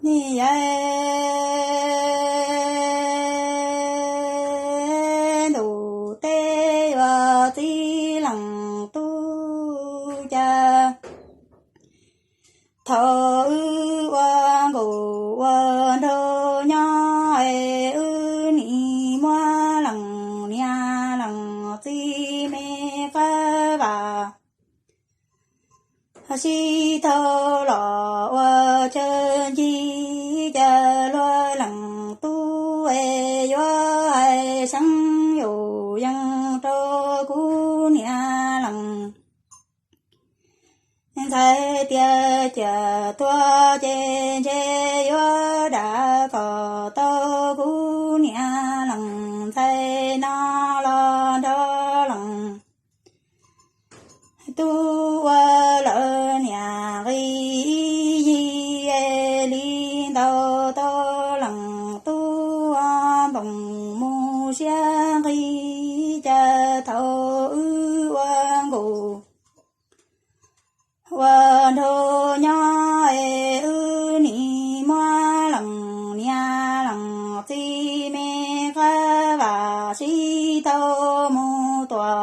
Nws yog ntuj teb yuav txib leej tub cas. Thaum wb ua nkauj ua nraug nyob es wb nim muab leej niam leej txiv me qab vam sib tau los ua chaw ncig, cas luag leej tub es yuav hais seev yus yees rau kuv niam leej ntxhais tias ciam tuag ces ntshe yuav dam kom tau kuv niam leej ntxhais no los nrog leej tub ua lawv niam nqi ib yig li ntau tau leej tub nploos mus siab nqig, cas thaum wb ua nkauj ua nraug nyob es wb nim muab leej niam leej txiv me qab vam sib tau mus tua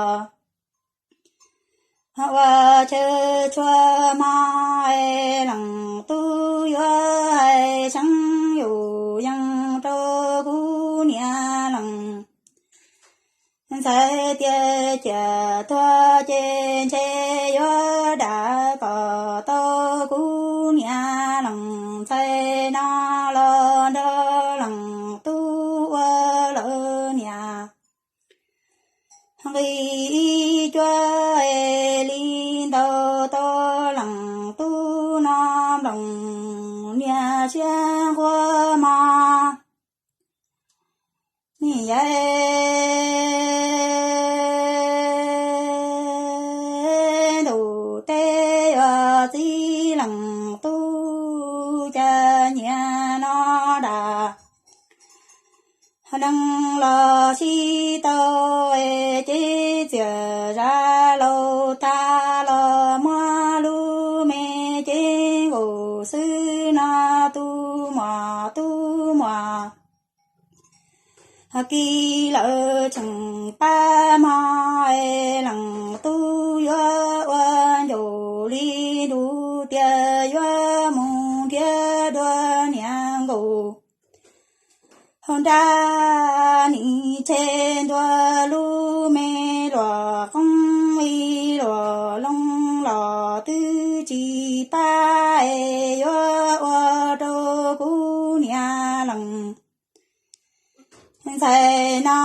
ua chaw tshua hmo es leej tub yuav hais seev yus yees rau kuv niam leej ntxhais tias ciam tuag ces ntshe yuav dam kom tau kuv niam leej ntxhais no los nrog leej tub ua lawv niam nqi ib cuab es li ntau tau leej tub no nploos niam siab nquag mog. Nws yog ntuj teb yuav txib leej tub cas nyiam no dam neeg los sib tau es cev txiaj zam laus tag los muab lub me cev nkaus xwb no tub muam tub muam kis lawv tseem pab hmo es leej tub yuav ua ncaus li nrug tias yuav mus nrhiav dua niam nkaus hauv nrab nim tshe ntua lub me luam qoob ib luam loo los twb tsis pab es yuav ua rau kuv niam leej ntxhais no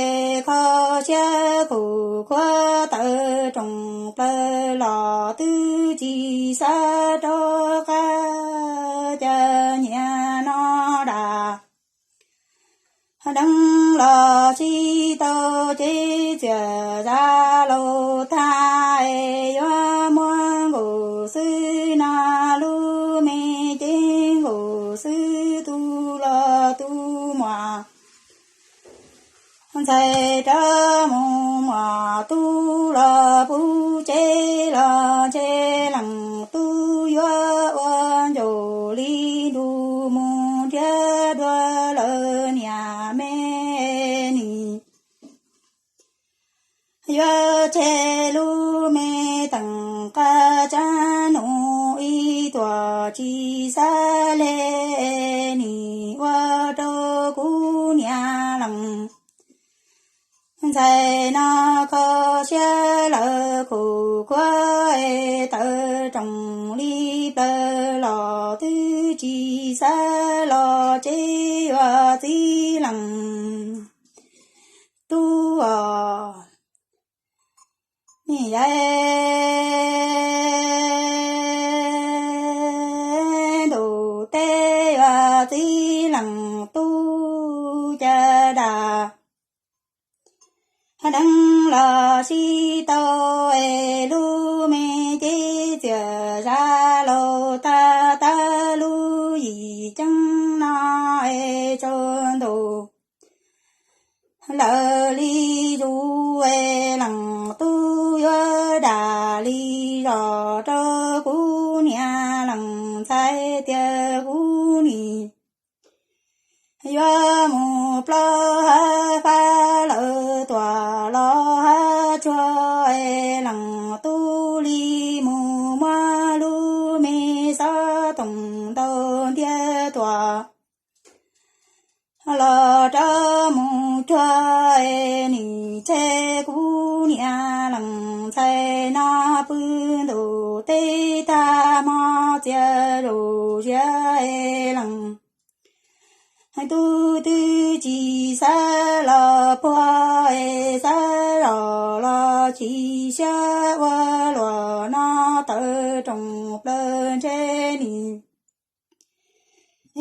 es kho siab khuv khuav tawv roos plaws los twb tsis xav rov qab cas nyiam no dam neeg los sib tau cev txiaj zam laus tag es yuav muab nkaus xwb no lub me cev nkaus xwb tub los tub muam ntxhais rov mus muam tub los puv tsev los ntshe leej tub yuav ua ncaus li nrug mus nrhiav dua lawv niam me nim yuav tseg lub me teem qab tsab nus ib tuam tsis xav le nim ua rau kuv niam leej ntxhais no kho siab lawv khuv khuav es tawv roos li plaws los twb tsis xav los tsev yuav txib leej tub os. Nws yog ntuj teb yuav txib leej tub cas dam neeg los sib tau es lub me cev txiaj zam laus tag, tag lub yim ceeb no es tsaus ntuj lawm li zus es leej tub yuav dam li zos rau kuv niam leej ntxhais tias kuv Yuav mus plaub hav fab lawm tuam los hav tsuag es lees tub li mus muab lub me xov toom ntaus ntiag tuam los rov mus cuag es nim tseg kuv niam lees ntxhais no pw ntuj teb tag hmo txias zuj zias es lees tub twb tsis xav los puag es xav los los chim siab ua luaj no tawm rooj plaws ntshe nim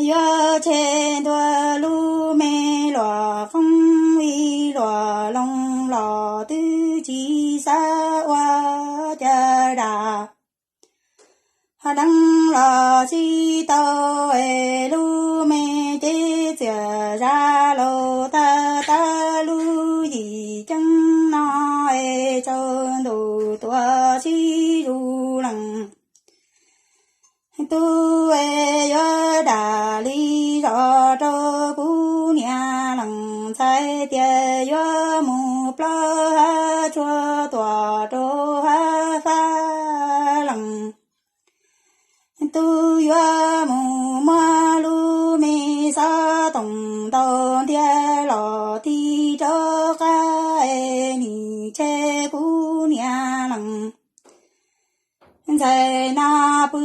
yuav tseg ntua lub me luaj qoob ib luaj loo los twb tsis xav ua cas dam. Ho deev los sib tau es lub me cev txiaj zam laus tag tab lub yim ceeb no es tsaus ntuj tuaj sib zuj lees tub es yuav dam li zos rau kuv niam lees ntxhais tias yuav mus plaub hav tsuag tuaj rau hav fab lees tub yuav mus muab lub me xov toom ntaus ntiag los tig rov qab es nim tseg kuv niam lees ntxhais no pw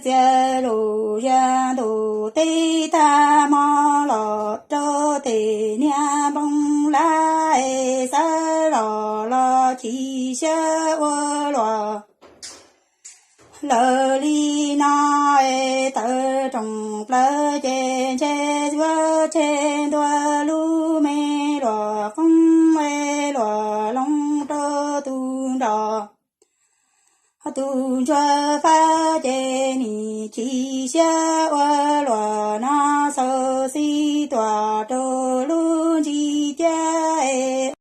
txias zuj zias ntuj teb tag hmo los rau tej niag npoo lab es xav los los chim siab ua luaj lawm li no es tawm rooj plaws ces ntshe yuav tseg ntua lub me luaj qoob es luaj loo rau tus nraug tus ntsuag fab ces nim chim siab ua luaj no xauv xib tuaj rau lub ntsis tiab es